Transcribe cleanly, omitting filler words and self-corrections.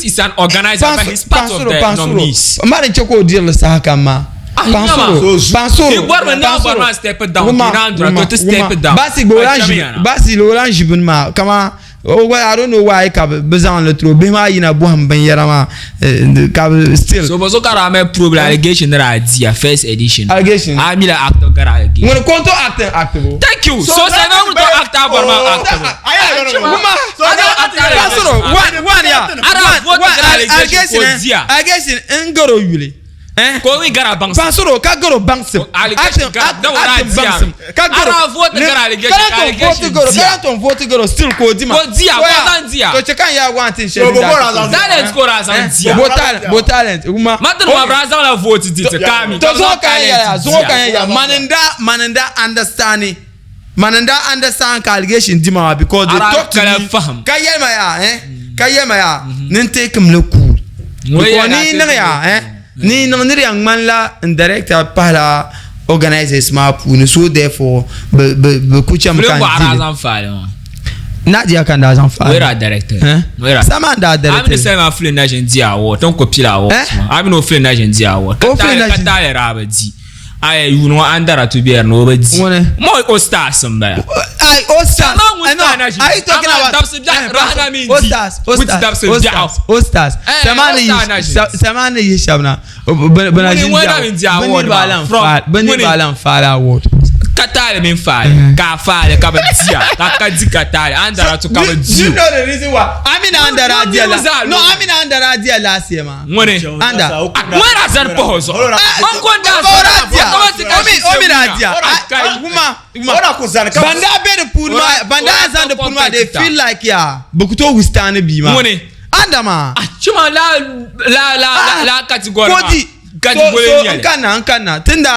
Which is an organizer, but he's part of the nominees. Mani n-chɛ ka o dirili saha kam maa. Ah, Pansoro, pansoro, Di bɔrimi naa bɔri maa step down, Wuma, ki naan dura, wuma, to ti step wuma. down. Baasi gba o lan Ka ʒi, chamiya na. baasi o lan ʒi bini maa kaman o gba I don't know why ka bɛ zaŋ li tiri o. Bihi maa yina bɔhim binyɛra maa eh, ka bɛ still. So bɔ so ka daa mali problem allegation ni daa diya first edition. Allegation? A mi la actor gari allegation. Ŋuni ka o ni tooi acting active o? Thank you. So sɛ na ŋun tooi act a bɔri maa active. Wuma, pansoro, one, one ya. Ara One, vote one, gari allegation allegation, ko eh, diya. allegation n gari o yuli. Eh? Ko mi gara baŋsim. Pansoro ka garo baŋsim. Allegation Acting, gara- act- da wara acting diya. baŋsim. Ka garo. Ara vote Ne- gara allegation, Kana ton allegation vote garo, diya. kana ton vote garo still ko di ma. Ko diya, So ko ya, zan diya. To che kan ya wa tin So, sheli bo da. ko ra zan Talent ko ra zan diya. Bo talent, bo talent. Uma. Ma ti ma bra zaŋ la vote di ti kaami. To zo kan ya, zo kan ya. Diya. Maninda, maninda understanding. Maninda understand ka allegation di ma because they Ara talk to kala me. faham. Ka yelma ya, eh? Ka yelma ya. Nin take him le cool. Ŋun Because yɛn ni na niŋ ya, eh? Ni niŋ ni di yɛn ŋmanila n director pahila organizers maa puuni so therefore bi bi bi ku chɛmi Film ka n bɔɣiri a dili. zaŋ faali maa. Nadia ka n daa zaŋ faali. Where are director? Eh? Where are? Sama n daa Ami ni director. sali maa film na ʒin di award. Ton ko pila award. Eh? Ami ni o film na ʒin di award. Ka O film taali na ka ʒin- taali daa bi di. Aya yuuni ŋɔ an dara tu bɛri ni o bi di. Ŋuni? Mo o stars n bala. Ai, o stars. Sama ŋun Eh, no, star na ʒin. Are you talking Ama about dabsi biɛɣu, Eh, Rahana mi O di. stars, o Which stars, dabsi o biɛɣu? stars, o stars. Eh, Sama o ni star na yi ʒin. sama ni yi shɛba na. Bi bi na Ŋuni ʒin ŋuni di na mi di award. Bi award niriba maa. alan From faali, bi ŋuni? niriba alan faali award. Ka taali mini faali. Ka a faali ka bi diya. Ka ka di ka taali. An dara tu ka bi Do di you o. know the reason why? Amina Andara Ŋuni dia la. ŋuni zaa No, lo. Amina Andara dia last year ma. Ŋuni? Anda. Ŋuni daa zani pahi o zuɣu. Man ko n daa Ora zani. dia. Automatic ka Omi ʒi omi na sɛbu dia. na. Ah, Kai. Wuma, wuma. Ora ku zani ka- Banda be the pool ma. Ora- Banda ora zan the ka pool ma. They competitor. feel like ya. Bukuto withstand bi ma. Ŋuni? Anda ma. Ah, chima la la la la la category ma. Kodi. Category So so nyɛli. nkana nkana. Tinda.